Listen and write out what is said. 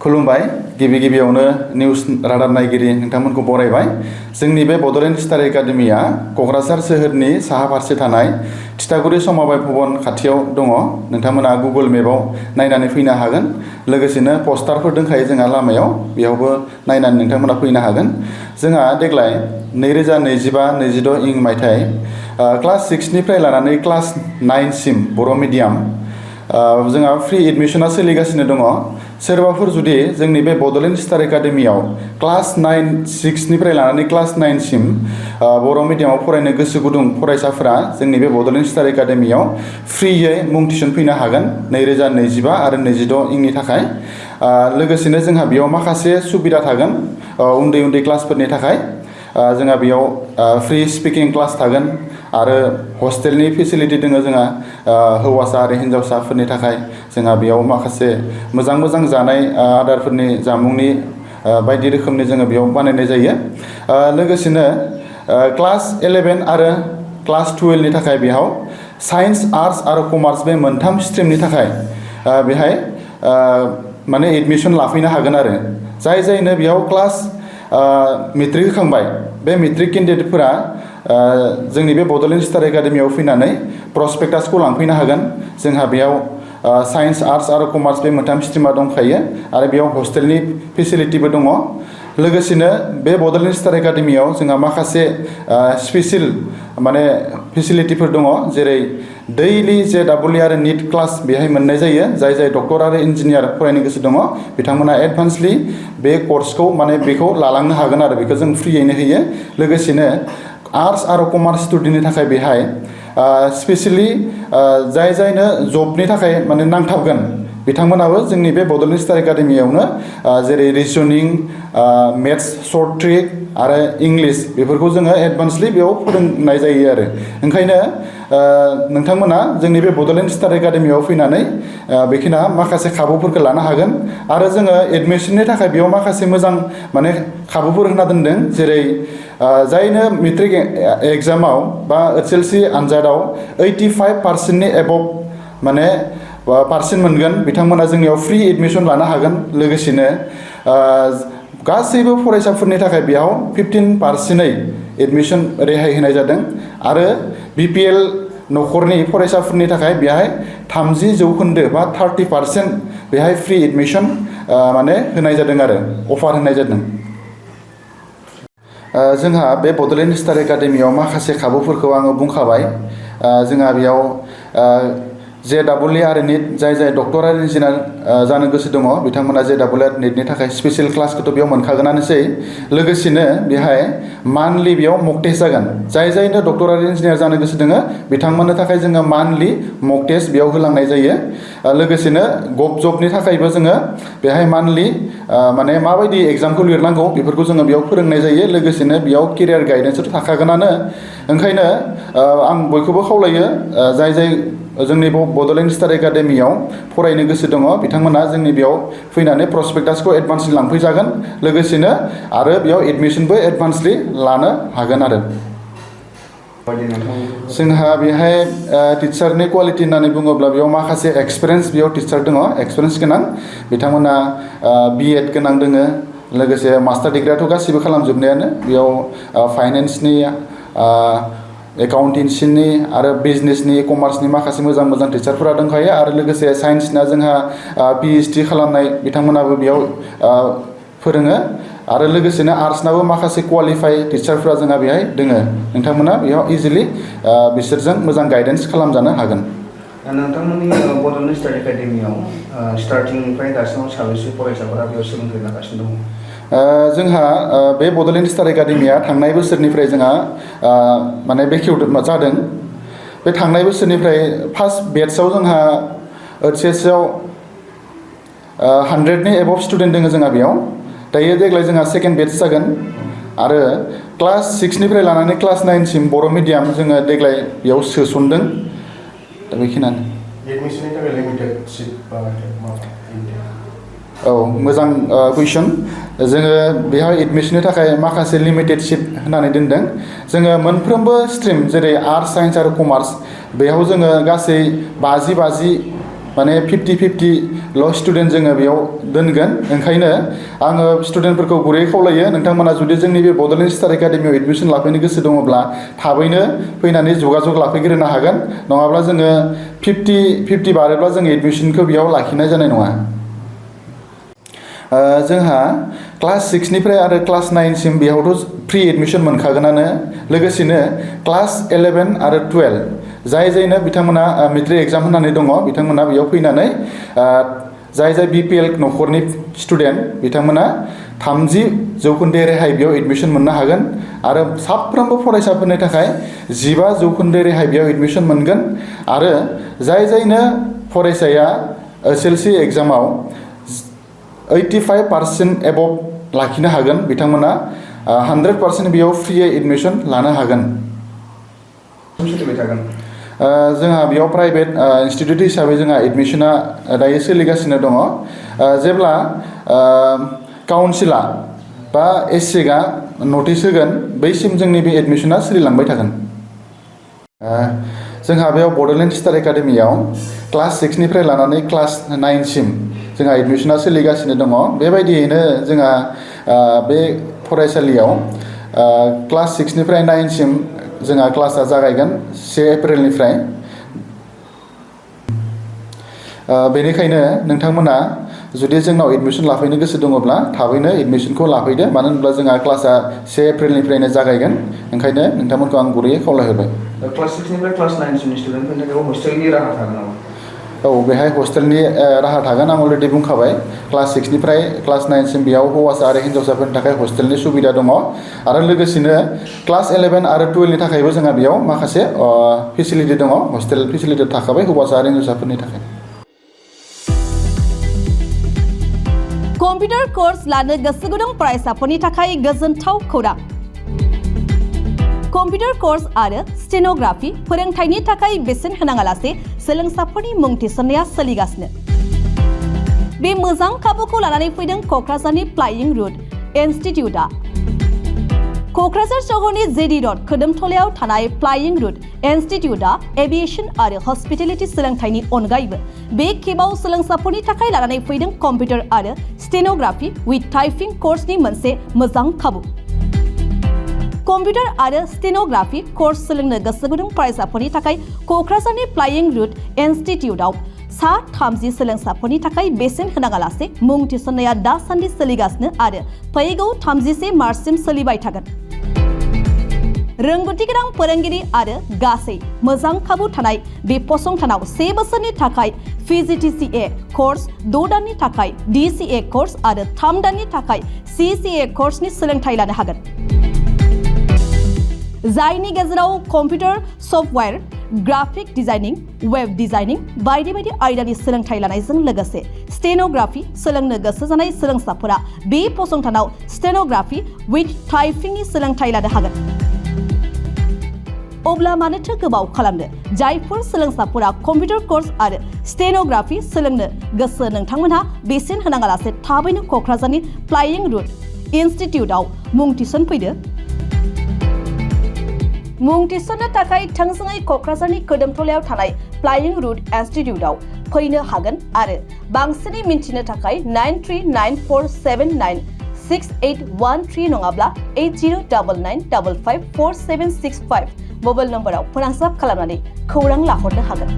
खुलुमबाय गिबि गिबियावनो निउस रादाब नायगिरि नोंथांमोनखौ बरायबाय जोंनि बे बड'लेण्ड स्टाडि एकाडेमिया क'क्राझार सोहोरनि साहा फारसे थानाय तितागुरि समबाय भवन खाथियाव दङ नोंथांमोना गुगोल मेपाव नायनानै फैनो हागोन लोगोसेनो पस्टारफोर दंखायो जोंहा लामायाव बेयावबो नायनानै नोंथांमोना फैनो हागोन जोंहा देग्लाय 2025-26 इं मायथाइ क्लास 6 निफ्राय लानानै क्लास 9 सिम बर' मिडियाम जोंहा फ्रि एडमिशना सोलिगासिनो दङ सोरबाफोर जुदि जोंनि बे बड'लेण्ड स्टार एकाडेमियाव क्लास 6 निफ्राय लानानै क्लास 9 सिम बर' मिडियामाव फरायनो गोसो गुदुं फरायसाफोरा जोंनि बे बड'लेण्ड स्टार एकाडेमियाव फ्रियै मुं थिसनफैनो हागोन 2025 आरो 26 इंनि थाखाय लोगोसेनो जोंहा बेयाव माखासे सुबिदा थागोन उन्दै उन्दै क्लासफोरनि थाखाय जोंहा बेयाव फ्रि स्पिकिं क्लास थागोन आरो हस्टेलनि फेसिलिटि दङ जोंहा हौवासा आरो हिन्जावसाफोरनि थाखाय जोंहा बेयाव माखासे मोजां मोजां जानाय आदारफोरनि जामुंनि बायदि रोखोमनि जोङो बेयाव बानायनाय जायो लोगोसेनो क्लास 11 आरो क्लास 12 नि थाखाय बेयाव साइन्स आर्ट्स आरो कमार्स बे मोनथाम स्ट्रिमनि थाखाय बेहाय माने एडमिशन लाफैनो हागोन आरो जाय जायनो बेयाव क्लास मेट्रिक होखांबाय बे मेट्रिक केन्डिडेटफोरा जोंनि बे बड'लेण्ड स्टार एकाडेमियाव फैनानै प्रसपेक्टासखौ लांफैनो हागोन जोंहा बेयाव साइन्स आर्ट्स आरो कमार्स बे मोनथाम स्ट्रिमा दंखायो आरो बेयाव हस्टेलनि फेसिलिटिबो दङ लोगोसेनो बे बड'लेण्ड स्टार एकाडेमियाव जोंहा माखासे स्पेसियेल माने फेसिलिटिफोर दङ जेरै दैलि JEE आरो नीट क्लास बेहाय मोननाय जायो जाय जाय डक्टर आरो इन्जिनियार फरायनो गोसो दङ बिथांमोना एडभान्सलि बे कर्सखौ माने बेखौ लालांनो हागोन आरो बेखौ जों फ्रियैनो होयो लोगोसेनो आर्ट्स आरो कमार्स स्टुडेन्टनि थाखाय बेहाय स्पेसियेलि जाय जायनो जबनि थाखाय माने नांथाबगोन बिथांमोनाबो जोंनि बे बड'लेण्ड स्टार एकाडेमियावनो जेरै रिजनिं मेथ्स सर्ट ट्रिक आरो इंलिश बेफोरखौ जोङो एडभान्सलि बेयाव फोरोंनाय जायो आरो ओंखायनो नोंथांमोना जोंनि बे बड'लेण्ड स्टार एकाडेमियाव फैनानै बेखिना माखासे खाबुफोरखौ लानो हागोन आरो जोङो एडमिसननि थाखाय बेयाव माखासे मोजां माने खाबुफोर होना दोनदों जेरै जायनो मेट्रिक एग्जामाव बा HLC आनजादाव 85% एबभ माने पार्सेन्ट मोनगोन बिथांमोना जोंनियाव फ्रि एडमिशन लानो हागोन लोगोसेनो गासैबो फरायसाफोरनि थाखाय बेयाव 15% एडमिशन रेहाय होनाय जादों आरो BPL न'खरनि फरायसाफोरनि थाखाय बेहाय 30% बा 30% बेहाय फ्रि एडमिशन माने होनाय जादों आरो अफार होनाय जादों जोंहा बे बड'लेण्ड स्टार एकाडेमियाव माखासे खाबुफोरखौ आङो बुंखाबाय जोंहा बेयाव JEE आरो नीट जाय जाय डक्टर आरो इन्जिनियार जानो गोसो दङ बिथांमोना JEE आरो नीटनि थाखाय स्पेसियेल क्लासखौथ' बेयाव मोनखागोनानोसै लोगोसेनो बेहाय मान्थलि बेयाव मक टेस्ट जागोन जाय जायनो डक्टर आरो इन्जिनियार जानो गोसो दङ बिथांमोननो थाखाय जोङो मान्थलि मक टेस्ट बेयाव होलांनाय जायो लोगोसेनो गभ जबनि थाखायबो जोङो बेहाय मान्थलि माने माबायदि एग्जामखौ लिरनांगौ बेफोरखौ जोङो बेयाव फोरोंनाय जायो लोगोसेनो बेयाव केरियार गाइडेन्सथ' थाखागोनानो ओंखायनो आं बयखौबो खावलायो जाय जाय जोंनि बड'लेण्ड स्टार एकाडेमियाव फरायनो गोसो दङ बिथांमोना जोंनि बेयाव फैनानै प्रसपेक्टासखौ एडभान्सलि लांफैजागोन लोगोसेनो आरो बेयाव एडमिसनबो एडभान्सलि लानो हागोन आरो जोंहा बेहाय टिचारनि क्वालिटि होननानै बुङोब्ला बेयाव माखासे एक्सपिरियेन्स बेयाव टिचार दङ एक्सपिरियेन्स गोनां बिथांमोना B.Ed गोनां दङ लोगोसे मास्टार डिग्रियाथ' गासिबो खालामजोबनायानो बेयाव फाइनेन्सनि एकाउन्टेन्सिनि आरो बिजनेसनि कमार्सनि माखासे मोजां मोजां टिचारफोरा दंखायो आरो लोगोसे साइन्सना जोंहा PhD खालामनाय बिथांमोनाबो बेयाव फोरोङो आरो लोगोसेनो आर्ट्सनाबो माखासे क्वालिफाइ टिचारफोरा जोंहा बेहाय दोङो नोंथांमोना बेयाव इजिलि बिसोरजों मोजां गाइडेन्स खालामजानो हागोन नोंथांमोननि बड'लेण्ड स्टार एकाडेमियाव स्टार्टिंनिफ्राय दासिमाव साबेसे फरायसाफोरा बेयाव सोलोंथाइ लागासिनो दङ जोंहा बे बड'लेण्ड स्टार एकाडेमिया थांनाय बोसोरनिफ्राय जोंहा माने बेखेवदों जादों बे थांनाय बोसोरनिफ्राय फार्स्ट बेट्सआव जोंहा HSआव 100नि एबभ स्टुडेन्ट दङ जोंहा बेयाव दायो देग्लाय जोंहा सेकेन्ड बेट्स जागोन आरो क्लास 6 निफ्राय लानानै क्लास 9 सिम बर' मिडियाम जोङो देग्लाय बेयाव सोसनदों दा बेखिनियानो एडमिसननि थाखाय लिमिटेड सिट औ मोजां कुइसन जोङो बेहाय एडमिसननि थाखाय माखासे लिमिटेड सिट होनानै दोनदों जोङो मोनफ्रोमबो स्ट्रिम जेरै आर्ट्स साइन्स आरो कमार्स बेयाव जोङो गासै 50 माने 50-50 स्टुडेन्ट जोङो बेयाव दोनगोन ओंखायनो आङो स्टुडेन्टफोरखौ गुरैयै खावलायो नोंथांमोना जुदि जोंनि बे बड'लेण्ड स्टार एकाडेमियाव एडमिसन लाफैनो गोसो दङब्ला थाबैनो फैनानै जगाजग लाफैग्रोनो हागोन नङाब्ला जोङो 50-50 बारोब्ला जोङो एडमिसनखौ बेयाव लाखिनाय जानाय नङा जोंहा क्लास 6निफ्राय आरो क्लास 9सिम बेयावथ' फ्रि एडमिसन मोनखागोनानो लोगोसेनो क्लास 11 आरो 12 जायनो बिथांमोना मेट्रिक एग्जाम होनानै दङ बिथांमोना बेयाव फैनानै जाय BPL न'खरनि स्टुडेन्ट बिथांमोना 30% रेहाय बेयाव एडमिसन मोननो हागोन आरो साफ्रोमबो फरायसाफोरनि थाखाय 15% रेहाय बेयाव एडमिसन मोनगोन आरो जायनो फरायसाया SSLC एग्जामाव 85% एबभ लाखिनो हागोन बिथांमोना 100% बेयाव फ्रि एडमिसन लानो हागोन जोंहा बेयाव प्राइभेट इन्स्टिटिउट हिसाबै जोंहा एडमिसना दायो सोलिगासिनो दङ जेब्ला काउन्सिला बा एससेकआ नटिस होगोन बैसिम जोंनि बे एडमिसना सोलिलांबाय थागोन जोंहा बेयाव बड'लेण्ड स्टार एकाडेमियाव क्लास 6निफ्राय लानानै क्लास 9सिम जोंहा एडमिसना सोलिगासिनो दङ बेबायदियैनो जोंहा बे फरायसालियाव क्लास 6निफ्राय 9सिम जोंहा क्लासआ जागायगोन 1 एप्रिलनिफ्राय बेनिखायनो नोंथांमोना जुदि जोंनाव एडमिसन लाफैनो गोसो दङब्ला थाबैनो एडमिसनखौ लाफैदो मानो होनब्ला जोंहा क्लासआ 1 एप्रिलनिफ्रायनो जागायगोन ओंखायनो नोंथांमोनखौ आं गुरैयै खावलायहरबाय क्लास 6निफ्राय क्लास 9सिमनि स्टुडेन्टफोरनि थाखाय हस्टेलनि राहा थागोन नामा औ बेहाय हस्टेलनि राहा थागोन आं अलरेडि बुंखाबाय क्लास 6निफ्राय क्लास 9सिम बेयाव हौवासा आरो हिन्जावसाफोरनि थाखाय हस्टेलनि सुबिदा दङ आरो लोगोसेनो क्लास 11 आरो 12नि थाखायबो जोंहा बेयाव माखासे फेसिलिटि दङ हस्टेल फेसिलिटि थाखाबाय हौवासा आरो हिन्जावसाफोरनि थाखाय कम्पिउटार कोर्स लानो गोसो गुदुं फरायसाफोरनि थाखाय गोजोनथाव खौरां कम्पिउटार कोर्स आरो स्टेनोग्राफि फोरोंथायनि थाखाय बेसेन होनाङालासे सोलोंसाफोरनि मुं थिसननाया सोलिगासिनो बे मोजां खाबुखौ लानानै फैदों क'क्राझारनि फ्लाइंग रुट इनस्टिट्यूटआ क'क्राझार सहरनि जेडी रड खोदोमथलायाव थानाय फ्लाइंग रुट इनस्टिट्यूटआ एभिएशन आरो हस्पिटेलिटी सोलोंथायनि अनगायैबो बे खेबाव सोलोंसाफोरनि थाखाय लानानै फैदों कम्पिउटार आरो स्टेनोग्राफि विथ टाइपिंग कोर्सनि मोनसे मोजां खाबु कम्पिउटार आरो स्टेनोग्राफि कोर्स सोलोंनो गोसो गुदुं फरायसाफोरनि थाखाय क'क्राझारनि फ्लाइंग रुट इनस्टिट्यूटआव 30 सोलोंसाफोरनि थाखाय बेसेन होनाङालासे मुं थिसननाया दासान्दि सोलिगासिनो आरो फैगौ 31 मार्चसिम सोलिबाय थागोन रोंगौथि गोनां फोरोंगिरि आरो गासै मोजां खाबु थानाय बे फसंथानाव 1 बोसोरनि थाखाय PGDCA कोर्स 6 दाननि थाखाय DCA कोर्स आरो 3 दाननि थाखाय CCA कोर्सनि सोलोंथाय लानो हागोन जायनि गेजेराव computer software graphic designing web designing बायदि बायदि आयदानि सोलोंथाय लानायजों लोगोसे स्टेनोग्राफि सोलोंनो गोसो जानाय सोलोंसाफोरा बे फसंथानाव स्टेनोग्राफि विथ टाइपिंनि सोलोंथाय लानो हागोन अब्ला मानोथो गोबाव खालामनो जायफोर सोलोंसाफोरा कम्पिउटार कोर्स आरो स्टेनोग्राफि सोलोंनो गोसो नोंथांमोनहा बेसेन होनाङालासे थाबैनो क'क्राझारनि फ्लाइंग रुट इनस्टिट्यूटआव मुं थिसनफैदो मुं थिसननो थाखाय थोंजोङै क'क्राझारनि खोदोमथलायाव थानाय फ्लाइंग रुट इनस्टिट्यूटआव फैनो हागोन आरो बांसिनै मिन्थिनो थाखाय 9394796813 नङाब्ला 8099554765 मबाइल नम्बराव फोनांजाब खालामनानै खौरां लाहरनो हागोन।